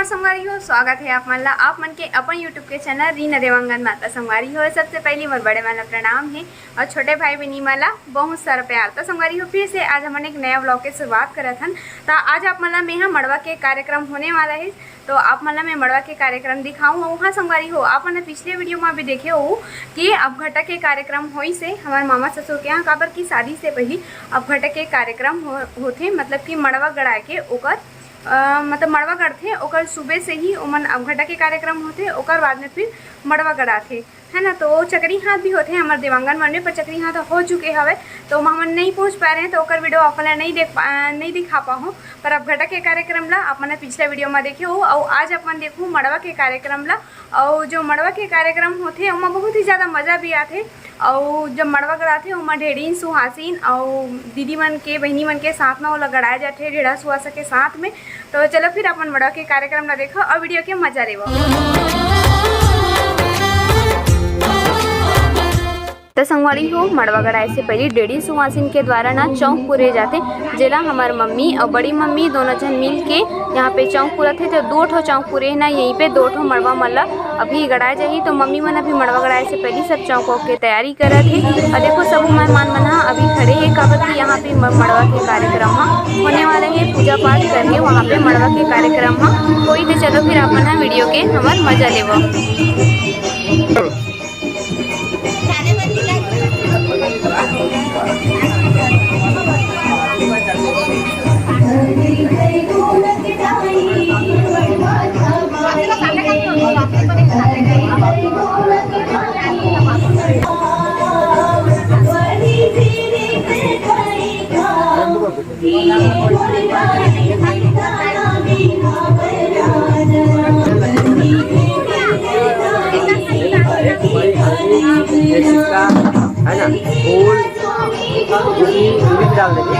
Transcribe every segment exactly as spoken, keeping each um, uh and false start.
संगवारी हो, स्वागत हे आप मन ला, आप मन के अपन YouTube के चैनल रीना देवांगन मा। त संगवारी हो, सबसे पहली मोर बड़े मन ला प्रणाम हे और छोटे भाई बहिनी मन ला बहुत सारा प्यार। त संगवारी हो, फिर से आज हमन एक नया vlog के शुरुआत करत हन। त आज आप मन ला मेहा मड़वा के कार्यक्रम होने वाला हे, तो आप मन ला मैं मड़वा के कार्यक्रम दिखाऊं। और हाँ संगवारी हो, आप मन पिछले video मा भी देखे हो कि अबघटा के कार्यक्रम होइस हे हमर मामा ससुर के यहाँ, काबर कि शादी से पहली अबघटा के कार्यक्रम हो, होथे, मतलब कि मड़वा गड़ाए के ओकर अ, मतलब मड़वा गड़थे, ओकर सुबह से ही ओमन अबघटा के कार्यक्रम होथे, ओकर बाद में फिर मड़वा गड़ाथे, है ना। तो चकरी हाथ भी होथे हमर देवांगन मन में, पर चकरी हाथ हो चुके हवे, तो ओमा हमन नहीं पहुँच पाए रहे, तो ओकर video आप मन ला नहीं देख पा-, नहीं दिखा पाहूँ। पर अबघटा के कार्यक्रम ला आप मन पिछला video में देखे हो, और आज आप मन देखो मड़वा के कार्यक्रम ला। और जो मड़वा के कार्यक्रम होथे, ओमा बहुत ही ज़्यादा मज़ा भी आथे। अउ जब मड़वा गड़ाथे, ओमा ढेड़ीन सुहासिन अउ दीदी मन के, बहिनी मन के साथ म ओला गड़ाए जाथे, ढेड़ा सुहासा के साथ में। तो चलो फिर अपन मड़वा के कार्यक्रम ला देखो अउ video के मजा लेवो। त संगवारी हो, मड़वा गड़ाए से पहली ढेड़ी सुहासिन के द्वारा ना चौक पुरे जाथे, जेला हमर मम्मी अउ बड़ी मम्मी दोनों झन मिल के यहाँ पे चौक पुरत हे। तो दो ठो चौक पुरे हे ना, यहीं पे दो ठो मड़वा मन ला अभी गड़ाए जाही। तो मम्मी मन अभी मड़वा गड़ाए से पहली सब चौक वौक के तैयारी करत हे। और देखो, सब मेहमान मन ह अभी खड़े हे, काबर कि यहाँ पे म-, मड़वा के कार्यक्रम ह होने वाला हे। पूजा पाठ करके वहाँ पे मड़वा के कार्यक्रम ह होही। तो चलो फिर आप मन ह video के हमर मजा लेवो। ये सिक्का है ना, गोल, ये भी डाल देंगे।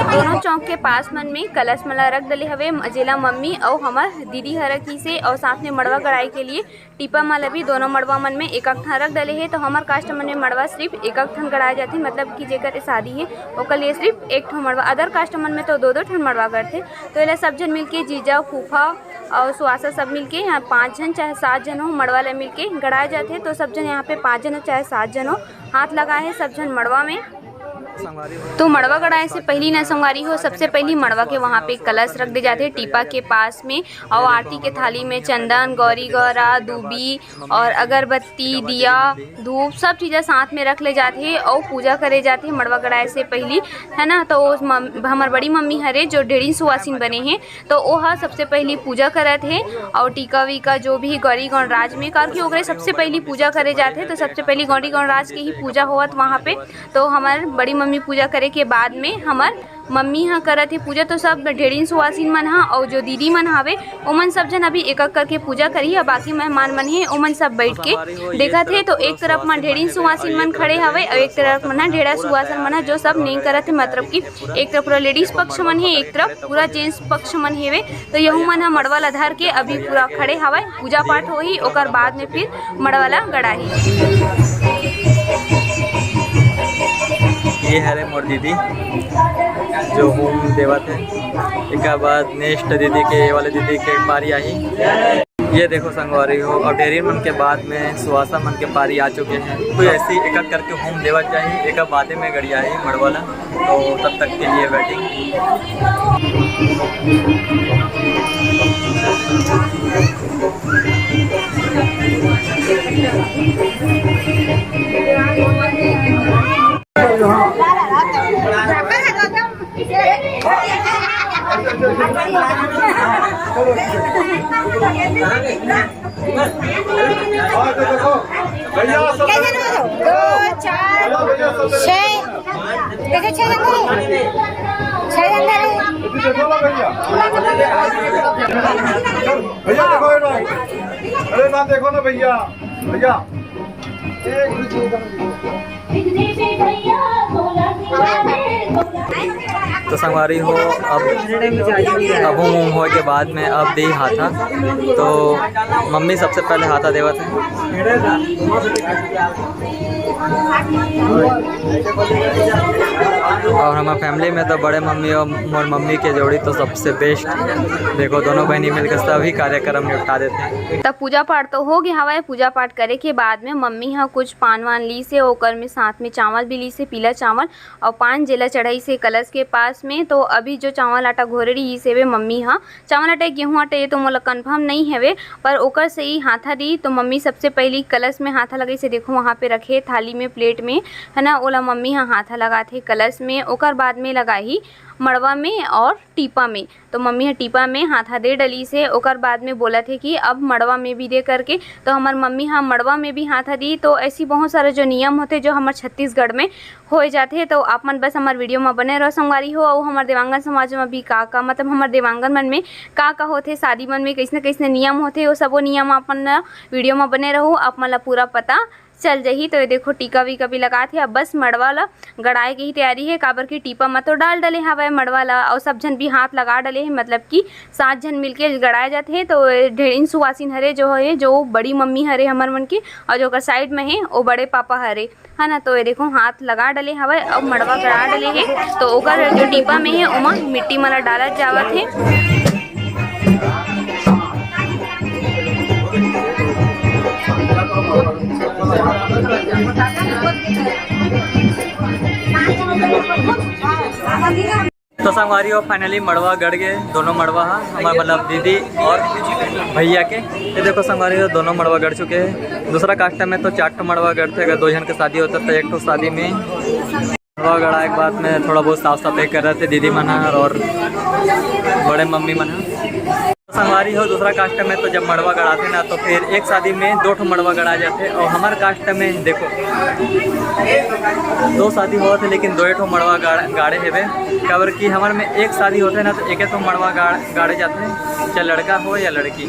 दोनों चौक के पास मन में कलश मन ला रख डले हवे, जेला मम्मी अउ हमर दीदी ह रखिस हे, अउ साथ में मड़वा गड़ाई के लिए टीपा मन ला भी दोनों मड़वा मन में एक एक ठन रख डले हे। तो हमर caste मन में मड़वा सिर्फ एक एक ठन गड़ाए जाथे, मतलब कि जेकर शादी हे ओकर लिए सिर्फ एक ठो मड़वा। Other caste मन में तो दो दो ठन मड़वा गड़थे। तो एला सब झन मिलके, जीजा, फूफा अउ सुआसा सब मिलके यहाँ पाँच झन चाहे सात झन हो, मड़वा ला मिलके गड़ाए जाथे। तो सब झन यहाँ पे पाँच झन हो चाहे सात झन हो, हाथ लगाए हे सब झन मड़वा में। तो मड़वा गड़ाए से पहली ना संगवारी हो, सबसे पहली मड़वा के वहाँ पे कलश रख दे जाथे टीपा के पास में, और आरती के थाली में चंदन, गौरी गौरा, दूबी और अगरबत्ती, दिया, धूप, सब चीज़ें साथ में रख ले जाथे और पूजा करे जाथे मड़वा गड़ाए से पहली, है ना। तो उस मम-, हमर बड़ी मम्मी हरे जो ढेड़ी सुवासिन बने हे, तो ओहा सबसे पहली पूजा करत हे और टीका वीका जो भी गौरी गणराज में, काबर कि ओकरे सबसे पहली पूजा करे जाथे, तो सबसे पहली गौरी गणराज के ही पूजा होवत वहाँ पे। तो हमर बड़ी मम्मी पूजा करे के बाद में हमर मम्मी ह करत हे पूजा। तो सब ढेड़ीन सुवासिन मन ह और जो दीदी मन हावे, ओमन सब झन अभी एक एक करके पूजा करही। अब बाकी मेहमान मन हे, ओमन सब बैठ के देखत हे। तो एक तरफ म ढेड़ीन सुवासिन मन खड़े हवे और एक तरफ मन ह ढेड़ा सुवासिन मन ह, जो सब नेंग करत हे, मतलब कि एक तरफ पूरा लेडीज पक्ष मन हे, एक तरफ पूरा जेंट्स पक्ष मन हेवे। तो यहू मन ह मड़वा ला धर के अभी पूरा खड़े हवय, पूजा पाठ होही, ओकर बाद में फिर मड़वा ला गड़ाही। ये हरे मोर दीदी जो होम देवत हे, एकर बाद नेक्स्ट दीदी के, ये वाले दीदी के पारी आही। ये देखो संगवारी हो, अब ढेरी मन के बाद में सुवासा मन के पारी आ चुके हैं। तो ऐसे ही एक एक करके होम देवत जाही, एक बादे में गड़ियाही मड़वा ला। तो तब तक के लिए वेटिंग। भैया, सब कैसे लोग हो? दो, चार, भैया, सब छः। कैसे छः जन धरे? छः जन धरे। भैया, देखो, ये रहा। अरे ना, देखो ना भैया, भैया। तो संगवारी हो, अब, अब होम होम होए के बाद में अब दे हाथा। तो मम्मी सबसे पहले हाथा देवत हे। और हमार family में तो बड़े मम्मी और मोर मम्मी के जोड़ी तो सबसे best। देखो, दोनों बहनी मिलकर सभी कार्यक्रम निपटा देते हैं। तब पूजा पाठ तो हो गया हवय। पूजा पाठ करे के बाद में मम्मी ह कुछ पान वान लीस हे, ओकर में साथ में चावल भी लीस हे, पीला चावल, और पान जेला चढ़ाईस हे कलश के पास में। तो अभी जो चावल आटा घोरे रहिस हे वे मम्मी ह, चावल आटा, गेहूं आटा, ये तो मोला confirm नहीं हवे, पर ओकर से ही हाथा दी। तो मम्मी सबसे पहली कलश में हाथा लगाईस हे, देखो वहाँ पे रखे थाली में, plate में, है ना, ओला मम्मी ह हाथा लगाथे कलश में, ओकर बाद में लगाही मड़वा में और टीपा में। तो मम्मी ह टीपा में हाथा दे डलिस हे, ओकर बाद में बोलत हे कि अब मड़वा में भी दे करके। तो हमर मम्मी ह मड़वा में भी हाथा दी। तो ऐसी बहुत सारा जो नियम होथे जो हमर छत्तीसगढ़ में होए जाथे। तो आप मन बस हमर video म बने रहो संगवारी हो, अउ हमर देवांगन समाज म भी का का, मतलब हमर देवांगन मन में का का होथे, शादी मन में कइसने कइसने नियम होथे, वो सबो नियम आप मन video म बने रहो, आप मन ला पूरा पता चल जही। तो ये देखो, टीका वीका भी लगात हे। अब बस मड़वा ला गड़ाए के ही तैयारी हे, काबर कि टीपा म तो डाल डले हवय मड़वा ला, अउ सब झन भी हाथ लगा डले हे, मतलब कि सात झन मिलके गड़ाए जाथे। तो ढेरिन सुवासिन हरे जो हे, जो बड़ी मम्मी हरे हमर मन के, अउ जो ओकर side में हे, वो बड़े पापा हरे, है ना। तो ये देखो, हाथ लगा डले हवय, अब मड़वा गड़ा डले हे। तो ओकर जो टीपा में हे, ओमा मिट्टी मन ला डालत जावत हे। तो संगवारी हो, finally मड़वा गड़ गए, दोनों मड़वा हा, हमारे मतलब दीदी और भैया के। ये देखो संगवारी हो, दोनों मड़वा गड़ चुके हैं। दूसरा custom में तो चार ठो मड़वा गड़थे, अगर दो जन के शादी होता तो एक ठो शादी में। मड़वा गड़ाए के बाद में थोड़ा बहुत साफ सफाई कर रहे थे दीदी मन ह और बड़े मम्मी मन ह। संगवारी हो, दूसरा custom में तो जब मड़वा गड़ाथे ना, तो फिर एक शादी में दो ठो मड़वा गड़ा जाथे। और हमार custom में देखो, दो शादी होत हे, लेकिन दो ठो मड़वा गाड़-, गाड़े हेबे। काबर कि हमार में एक शादी होथे ना, तो एक ठो मड़वा गाड़-, गाड़े जाथे, चाहे लड़का हो या लड़की।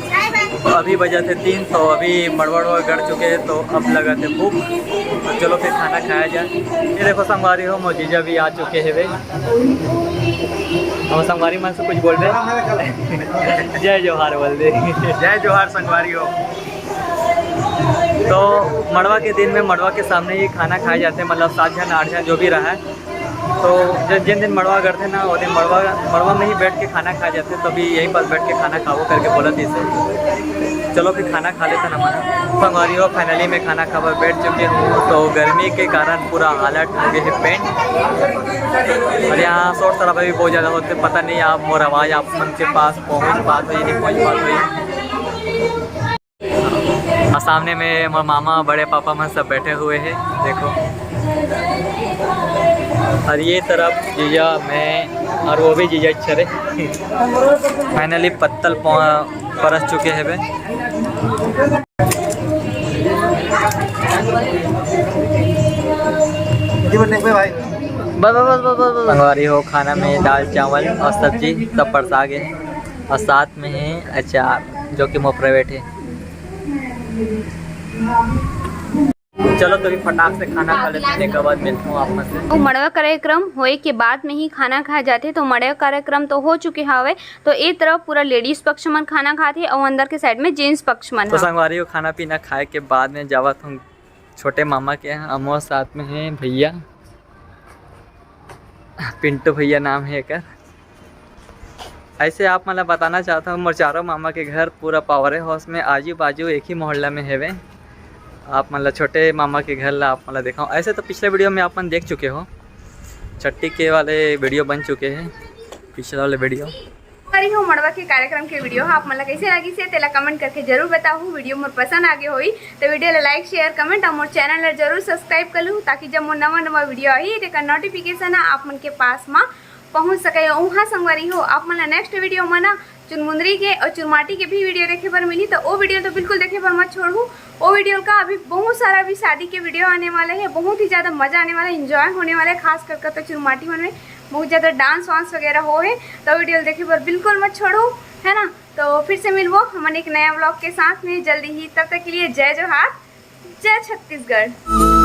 तो अभी बजा थे तीन, तो अभी मड़वा उड़वा गड़ चुके हैं, तो अब लगा थे भूख। तो चलो फिर खाना खाया जाए। ये देखो संगवारी हो, मोर जीजा भी आ चुके हेबे। हम संगवारी मन से कुछ बोल दे। जय जोहार बोल दे। जय जोहार संगवारी हो। तो मड़वा के दिन में मड़वा के सामने ही खाना खाए जाथे, मतलब सात झन आठ झन जो भी रहा है। तो जब जिन दिन मड़वा करथे ना, वो दिन मड़वा, मड़वा में ही बैठ के खाना खाए जाथे। तो अभी यहीं पर बैठ के खाना खाबो करके बोलत इसे। चलो फिर खाना खा लेथन हमन। संगवारी हो, finally मैं खाना खाबर बैठ चुके हूँ। तो गर्मी के कारण पूरा हालत हो गए है पेंट। और यहाँ शोर शराबा भी बहुत ज़्यादा होते, पता नहीं आप मोर आवाज़ आप मन के पास पहुँच पात होई, नहीं पहुँच पात होई। और सामने में मोर मामा, बड़े पापा मन सब बैठे हुए हैं, देखो। और ये तरफ जीजा, मैं और वो भी जीजा इच्छा रे। Finally पत्तल पहुँ-, परस चुके हैं बे। बस, बस, बस, बस, बस, बस। संगवारी हो, खाना में दाल चावल और सब्जी सब परसा गए हैं और साथ में है अचार, जो कि मोर favourite है। चलो तो अभी फटाक से खाना खा लेते हैं, तेकर बाद मिलता हूँ आप मन से। तो मड़वा कार्यक्रम होए के बाद में ही खाना खाए जाथे। तो मड़वा कार्यक्रम तो हो चुके हवे, तो ए तरफ पूरा ladies पक्ष मन खाना खाथे और अंदर के side में gents पक्ष मन तो ह। संगवारी हो, खाना पीना खाए के बाद में जावत हूँ छोटे मामा के यहाँ, अमो साथ में है भैया, पिंटू भैया नाम है एकर। ऐसे आप मन ला बताना चाहता हूँ, मोर चारों मामा के घर पूरा power house में, आजू बाजू एक ही मोहल्ला में हेवे। आप मन ला छोटे मामा के घर ला आप मन ला दिखाऊँ। ऐसे तो पिछले video में आप मन देख चुके हो, छट्टी के वाले video बन चुके हैं, पिछले वाले video। अरे हो, मड़वा के कार्यक्रम के video ह आप मन ला कैसे लगिस हे, तेला comment करके जरूर बताहू। Video मोर पसंद आगे होई तो video ला like, share, comment और मोर channel ला जरूर subscribe कर लू, ताकि जब मोर नवा नवा video आही, तेकर notification ह आप मन के पास मा पहुंच सके। उहाँ संगवारी हो, आप मन ला next video मा ना चुनमुंदरी के और चुरमाटी के भी video देखे बर मिली, तो वो video तो बिल्कुल देखे बर मत छोड़हू। वो video का अभी बहुत सारा अभी शादी के video आने वाला है, बहुत ही ज्यादा मजा आने वाला है, enjoy होने वाला है, खास करके तो चुरमाटी मन में बहुत ज्यादा dance वांस वगैरह हो है, तो video देखे बर बिल्कुल मत छोड़हू, है ना। तो फिर से मिलबो हमन एक नया vlog के साथ में जल्दी ही, तब तक के लिए जय जोहार, जय छत्तीसगढ़।